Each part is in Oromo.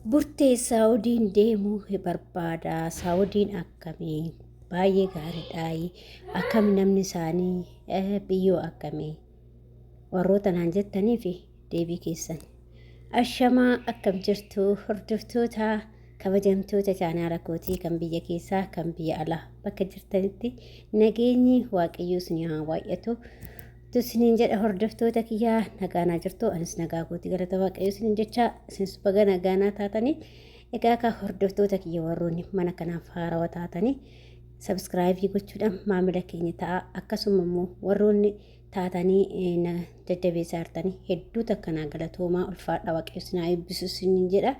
Burtee Saawudiin deemuu barbaada. Saawudiin akkamii? Baay'ee gaariidhaayi. Akkami namni isaanii biyyoo akkamii? Warroota naan jettaniif deebii keessan. Ashamaa, akkam jirtu hordoftoota kabajamtoota chaanaala kootii kan biyya keessaa kan biyya alaa bakka jirtanitti nageenyi Waaqayyoo isin haa baay'atu. Isiniin jedha hordoftoota kiyyaa, nagaanaa jirtu? Anis nagaa kootii, galata Waaqayyoo isiniin jecha, isinis baga nagaanaa taatanii. Egaa akka hordoftoota kiyya, warroonni mana kanaaf haarawaa taatanii subscribe gochuudhaan maamila keenya ta'a. Akkasuma immoo warroonni taatanii na jajjabeessaa jirtanii hedduu takka naa galatoomaa, ulfaadha, Waaqayyo isin haa eebbisu isiniin jedha.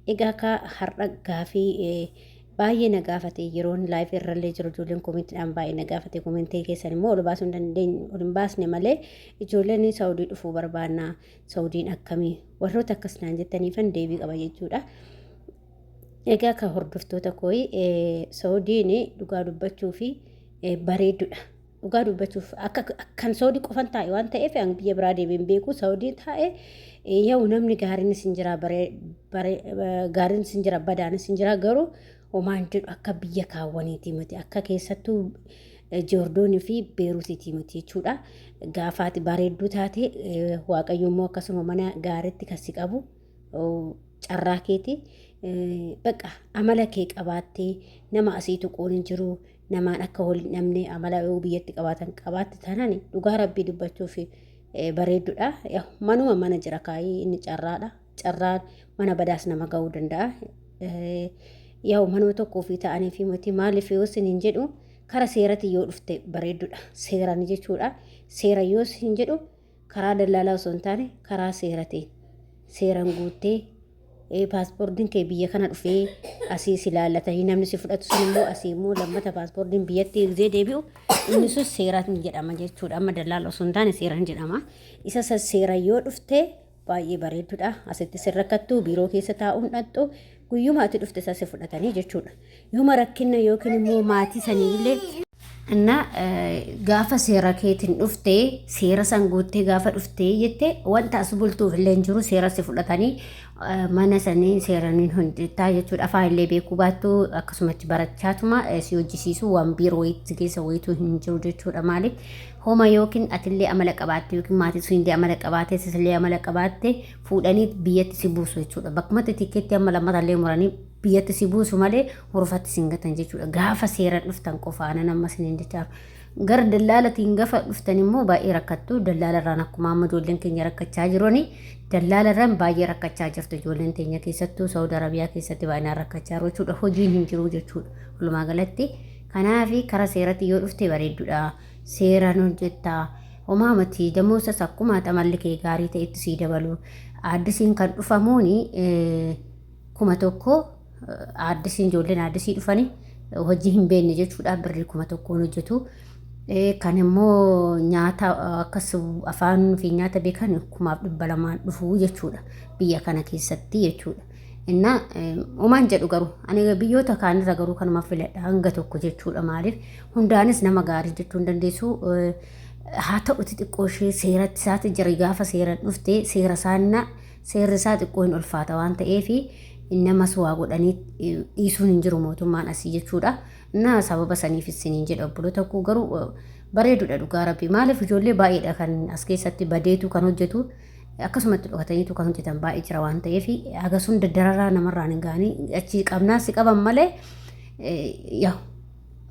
Egaa akka har'a gaafii baay'ee na gaafate, yeroon live irrallee jiru ijoolleen commentiidhaan baay'ee na gaafate. Commentii keessan immoo ol baasuu hin dandeenye, ol hin baasne malee, ijoolleen Saawudii dhufuu barbaanna, Saawudiin akkamii, warroota akkas naan jettaniifan deebii qaba jechuudha. Egaa akka hordoftoota kooyi, Saawudiin dhugaa dubbachuu fi bareedduudha. Dhugaa dubbachuuf akka kan Saawudii qofan taa'e waan ta'eef, an biyya biraa deemee hin beeku. Saawudii taa'e yoo namni gaariinis hin jira, gaariinis hin jira, badaanis hin jira, garuu homaan jedhu akka biyya kaawwaniiti miti, akka keessattuu Joordoonii fi Beeruutiiti miti jechuudha. Gaafaati bareedduu taate, Waaqayyo immoo akkasuma mana gaariitti kan si qabu carraa keeti. Bakka amala kee qabaattee nama asii tuquun hin jiru, namaan akka wal hin dhabne amala yoo biyyatti qabaatan qabaatte taanaan, dhugaa Rabbii dubbachuuf bareedduudha. Manuma mana jira kaayii inni carraadha. Carraan mana badaas nama ga'uu danda'a. Yaa'u manuma tokko ofii ta'anii fi miti. Maaliif yoo isin jedhu, kara seeratiin yoo dhufte bareedduudha. Seeraan jechuudha. Seera yoo isin jedhu, karaa dallaalaa osoo hin taane karaa seeratiin. Seeraan guuttee paaspoortiin kee biyya kana dhufee asii si laallatanii namni si fudhatu sun immoo asii immoo lammata paaspoortiin biyyatti gizee deebi'u inni sun seeraan jedhama jechuudha. Amma dallaala osoo hin taane seeraan jedhama. Isa san seera yoo dhufte baay'ee bareedduudha. Asitti sin rakkattu, biiroo keessa taa'uun dhaqxu, guyyuma ati dhufte isa si fudhatanii jechuudha. Yooma rakkina yookiin immoo maatii saniillee እና gaafa seera keetiin dhufte, seera san guuttee gaafa dhufte jette, wanta as bultuuf illee hin jiru, seera si fudhatanii mana sanii seeraniin hojjetaa jechuudha. Afaan illee beekuu baattu akkasumatti barachaatuma si hojjisiisu, waan biiroo wayiitti keessa wayiitu hin jiru jechuudha. Maaliif homa yookiin atillee amala qabaatte yookiin maatii sun illee amala qabaatte, sisillee amala qabaatte, fuudhanii biyyatti si buusu jechuudha. Bakkumatti tikkeetti amma lammatallee muranii biyyatti si buusu malee horofatti sin gatan jechuudha. Gaafa seeraan dhuftan qofaanan amma isiniin jechaa. Gara dallaalatiin gaafa dhuftan immoo baay'ee rakkattu. Dallaalarraan akkuma amma ijoolleen keenya rakkachaa jirani, dallaalarraan baay'ee rakkachaa jirtu ijoolleen teenya, keessattuu Saawud Arabiyaa keessatti baay'inaan rakkachaa jiru jechuudha. Hojiin hin jiru jechuudha. Walumaa galatti kanaafi kara seeratti yoo dhufte bareedduudha. Seeraan hojjettaa. Homaa miti, damoosas akkuma amalli kee gaarii ta'etti sii dabalu. Aaddisiin kan dhufamuuni 1000, aaddisiin ijoolleen aaddisii dhufanii hojii hin beekne jechuudha, birrii 1000n hojjetu. Kan immoo nyaata akkas afaan fi nyaata beekan 2200n dhufu jechuudha biyya kana keessatti jechuudha. Innaa homaan jedhu garuu ani biyyoota kaanirra garuu kanuma filadha hanga tokko jechuudha. Maaliif hundaanis nama gaarii jechuu hin dandeessu. Haa ta'uti xiqqoo ishee seeratti isaati jira, gaafa seeraan dhufte seera isaannaa seerri isaa xiqqoo hin ulfaata waan ta'eef namas waa godhanii dhiisuun hin jiru mootummaan asii jechuudha. Na sababa saniif isiniin jedha obboloota koo, garuu bareedudha dhugaa Rabbi. Maaliif ijoollee baay'eedha kan as keessatti badeetu kan hojjetu, akkasumatti dhokataniitu kan hojjetan baay'ee jira waan ta'eef, haga sun daddararaa namarraan hin ga'anii achi qabnaa si qaban malee, yaa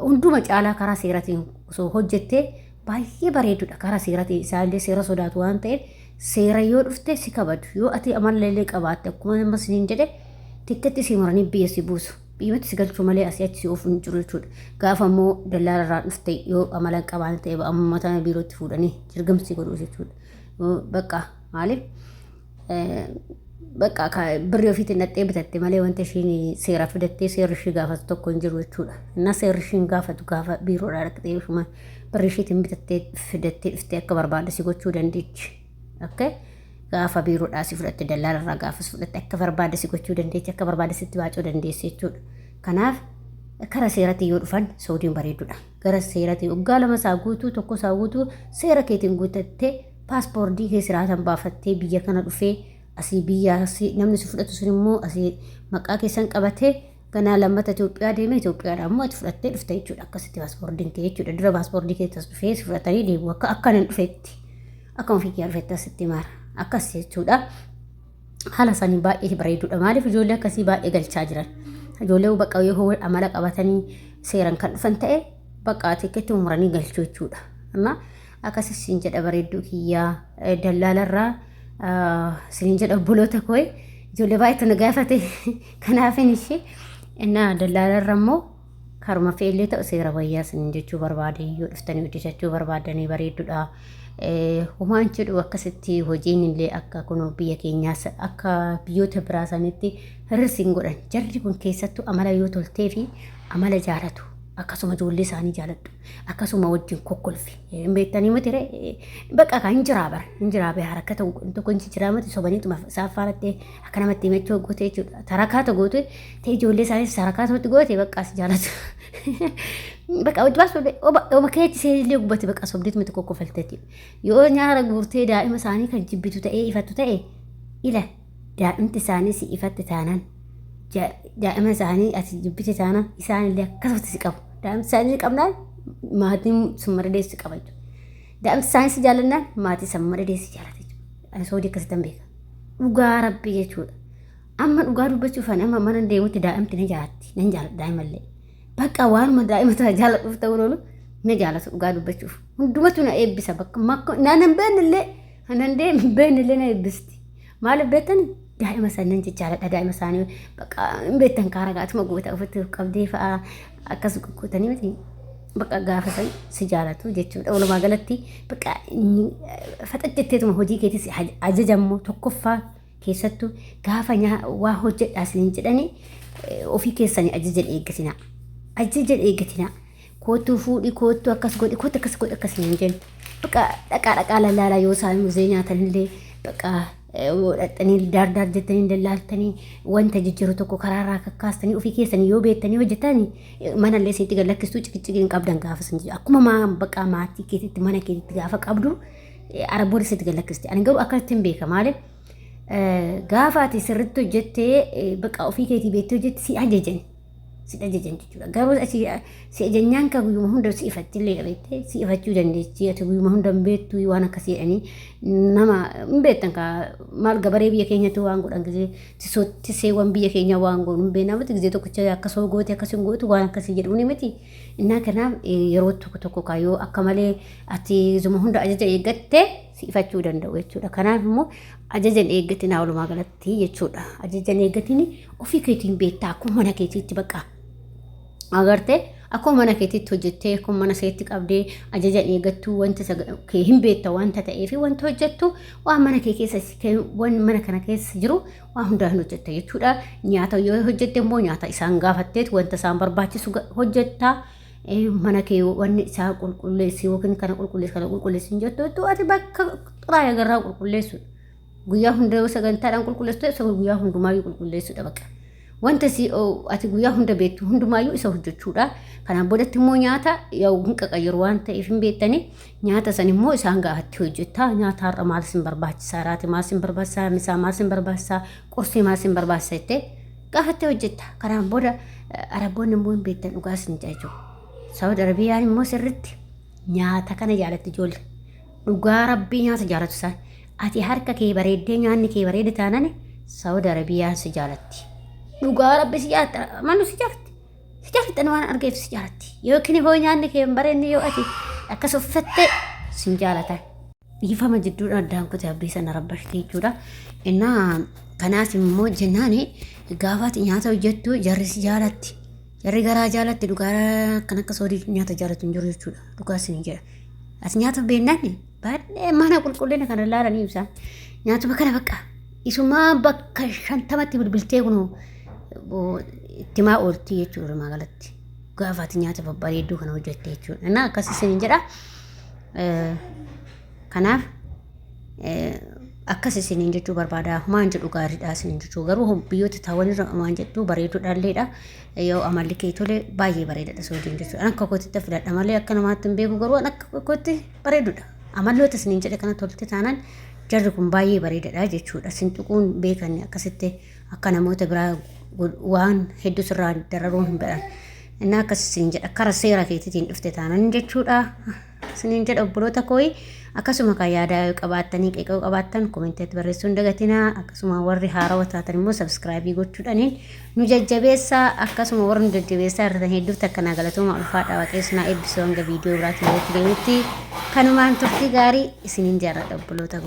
hunduma caalaa karaa seeratiin osoo hojjettee baay'ee bareedudha. Karaa seeratiin isaallee seera sodaatu waan ta'eef, seera yoo dhufte si kabaju. Yoo ati amala illee qabaatte, akkuma amma isiniin jedhe, tikketti si muranii biyya si buusu, biyyatti si galchuu malee asii achi si oofu hin jiru jechuudha. Gaafa immoo dallaala irraa dhufte, yoo amala hin qabaanne ta'e, amma mataa biirootti fuudhanii jirgamsi godhu jechuudha. Bakka maaliif bakka birrii ofiitiin dhattee bitatte malee wanta ishiin seera fidattee seerri ishii gaafatu tokko hin jiru jechuudha. Innaa seerri ishiin gaafatu gaafa biiroodhaa dhaqxee ishuma birrii ishiitiin bitattee fidattee dhuftee akka barbaadde si gochuu dandeechi. Akka gaafa biiroodhaa si fudhatte, dallaala irraa gaafa si fudhatte, akka barbaadde si gochuu dandeechi, akka barbaadde sitti baacuu dandeessi jechuudha. Kanaaf kara seeratti yoo dhufan Saudiin bareedduudha. Gara seeratti waggaa 2 isaa guutuu, tokko isaa guutuu seera keetiin guuttattee, paaspoortii kee siraatan baafattee biyya kana dhufee Asii biyya namni si fudhatu sun immoo asii maqaa keessan qabatee ganaa lammata Itoophiyaa deemee Itoophiyaadhaa immoo ati fudhattee dhufta jechuudha. Akkasitti paaspoortiin kee jechuudha. Dura paaspoortii kee as dhufee si fudhatanii deemu akka akka nan dhufetti. Akkuma ofii kiyyaa dhufetti asitti maara. Akkas jechuudha. Haala isaanii baay'ee bareeduudha. Maaliif ijoollee akkasii baay'ee galchaa jiran. Ijoollee bakka yoo amala qabatanii seeran kan dhufan ta'e bakka tikkeetti muranii galchuu jechuudha. Amma akkasis siin jedha bareedduu kiyyaa dallaalarraa sinin jedha obboloota koo ijoollee baay'eetu na gaafate kanaafin ishee innaa dallaalarra immoo karuma fe'illee ta'u seera wayyaa sinin jechuu barbaade yoo dhuftanii hojjetachuu barbaadanii bareedduudha. Homaan jedhu akkasitti hojiin illee akka kun biyya keenyaas akka biyyoota biraa sanitti hir'isi hin godhan. Jarri kun keessattuu amala yoo toltee fi amala jaalatu akkasuma ijoollee isaanii jaaladhu. Akkasuma wajjin kokkolfi. Hin beektanii miti ree bakka kan hin jiraa bara hin jiraa bee haraka tokko tokko hin jiraa miti sobaniituma saaffaaratti akka namatti himachuu goote jechuudha. Tarakaa tokko goote ta'e ijoollee isaaniis tarakaa tokkotti goote bakka as jaalatu. Bakka hojii baasuu oba keetti seenillee gubbate bakka sobdeetuma tokko kokkolfalte. Yoo nyaara guurtee daa'ima isaanii kan jibbitu ta'ee ifattu ta'e ila daa'imti isaanii si ifatte taanaan daa'ima isaanii ati jibbite taanaan isaanillee akkasumatti si qabu. Daa'imti isaanii si qabnaan maatiin sun mara si qaba jechuudha. Daa'imti isaanii si jaallannaan maatii san mara si jaalata jechuudha. Ani soodii akkasitti beeka. Dhugaa rabbii jechuudha. Amma dhugaa dubbachuuf ani amma mana deemutti daa'imti na jaalatti. Nan jaaladha daa'imallee. Bakka waanuma daa'ima tana jaaladhuuf ta'uu oolu na jaalatu dhugaa dubbachuuf. Hundumatu na eebbisa bakka naan hin beeknellee nan hin beeknellee na eebbisti. Maaliif beektani? Daa'ima sana nan jaalladha. Daa'ima isaanii bakka hin beektan kaara gaatuma goota ofitti qabdee fa'aa akkas gootanii miti. Bakka gaafa san si jaalatu jechuudha. Walumaa galatti bakka faxaccitteetuma hojii keetis ajajammoo tokkoffaa keessattuu gaafa waa hojjedhaa isiniin jedhanii ofii keessanii ajaja eeggatinaa. Ajaja eeggatinaa. Koottuu fuudhi, koottuu akkas godhi, koottu akkas godhi akkas hin jennu. Bakka dhaqaa dhaqaa lallaalaa yoo isaan muzee nyaatanillee bakka dhaqxanii daar daar jettanii lallaaltanii wanta jijjiiru tokko karaarraa kakkaastanii ofii keessanii yoo beektanii hojjetanii manallee isinitti gad lakkistuu ciqiciqii hin qabdan gaafa isin jedhu. Akkuma maa bakka maatii keetitti mana keetitti gaafa qabdu araboon isinitti gad lakkisti. Ani garuu akkasitti hin beeka maaliif gaafa ati sirriitti hojjettee bakka ofii keetii beektee hojjette si ajajan. Si ajajan jechuudha. Garuu si ajajnaan ka guyyuma hunda si ifatti illee beektee si ifachuu dandeechi. Ati guyyuma hunda hin beektu waan akkasii jedhanii nama hin beektan ka maal gabaree biyya keenyatti waan godhan gisee tiseewwan biyya keenya waan goonu hin beekna miti gisee tokkicha akkasoo goote akkas hin gootu waan akkasii jedhuuni miti. Innaa kanaaf yeroo tokko tokko kaayyoo akka malee ati zuma hunda ajaja eeggatte si ifachuu danda'u jechuudha. Kanaaf immoo ajaja hin eeggatinaa walumaa galatti jechuudha. Ajaja hin eeggatini ofii keetiin beektaa akkuma mana keetiitti bakka agartee akkuma mana keetiitti hojjettee akkuma mana seetti qabdee ajaja hin eeggattu wanta kee hin beekta wanta ta'eef wanta hojjettu waan mana kee keessa waan mana kana keessa jiru waan hundaa hin hojjetta jechuudha. Nyaata yoo hojjette immoo nyaata isaan gaafatteet wanta isaan barbaachisu hojjetta. Mana kee wanni isaa qulqulleessi yookiin kana qulqulleessi kana qulqulleessi hin jettu ati bakka xuraa'ee agarraa qulqulleessuudha. Guyyaa hunda yoo sagantaadhaan qulqulleessitu isa guyyaa hundumaayyuu qulqulleessuudha bakka. Wanta si ati guyyaa hunda beektu hundumaayyuu isa hojjechuudha. Kanaan boodatti immoo nyaata yoo hin qaqayyaru waan ta'eef hin beektani nyaata san immoo isaan gaafatti hojjetta. Nyaata har'a maal sin barbaachisaa raate maal sin barbaachisaa misaa maal sin barbaachisaa qursii maal sin barbaachisaa jettee gaafattee hojjetta. Kanaan booda Araboonni immoo hin beektan dhugaa sin jechuudha. Saawud Arabiyaan immoo sirritti nyaata kana jaalatti ijoollee. Dhugaa rabbii nyaata jaalatu isaan. Ati harka kee bareeddee nyaanni kee bareeda taanani Saawud Arabiyaan si jaalatti. Dhugaa rabbi si jaalatti. Manu si jaalatti. Si jaalatti ani waan argeef si jaalatti. Yookiin hoo nyaanni kee hin bareedne yoo ati akkas uffatte sin jaalatan. Dhiifama jidduudha addaan kute abbii sana rabbashte jechuudha. Innaa kanaaf immoo jennaan gaafa ati nyaata hojjettu jarri si jaalatti. Jarri garaa jaalatti dhugaa kan akka soodii nyaata jaalatu hin jiru jechuudha. Dhugaa isin jedha. Ati nyaata beennaan baay'ee mana qulqullina kana laalanii ibsaan. Nyaatuma kana bakka isumaa bakka 50tti bilbiltee kun ittimaa oolti jechuudha walumaa galatti. Gaafa ati nyaata babbareedduu kana hojjette jechuudha. Innaa akkas isin jedha. Kanaaf akkas isiniin jechuu barbaada. Maan jedhu gaariidha isiniin jechuu garuu biyyoota taawwan irra maan jettu bareeduudhaalleedha. Yoo amalli kee tole baay'ee bareedaadha soodiin jechuudha. Akka kootitti filadha malee akka namaatti hin beeku garuu akka kootti bareedudha. Amalloota isiniin jedhe kana tolte taanaan Jarri kun baay'ee bareedaadha jechuudha. Sin tuquun beekan akkasitti akka namoota biraa waan hedduu sirraa dararuu hin fedhan. Innaa akkas isin jedha kara seera keetiitiin dhufte taanan jechuudha. Isiniin jedha obboloota kooyi akkasuma kan yaada yoo qabaattanii qeeqa yoo qabaattan koomentiitti barreessuu hin dagatinaa. Akkasuma warri haarawaa taatan immoo sabskraayibii gochuudhaaniin nu jajjabeessaa. Akkasuma warri nu jajjabeessaa irratan hedduuf takka naa galatooma ulfaadha. Waaqayyo isin haa eebbisu hanga viidiyoo biraatiin walitti deebinutti kanumaan turtii gaarii isiniin jaalladha obboloota koo.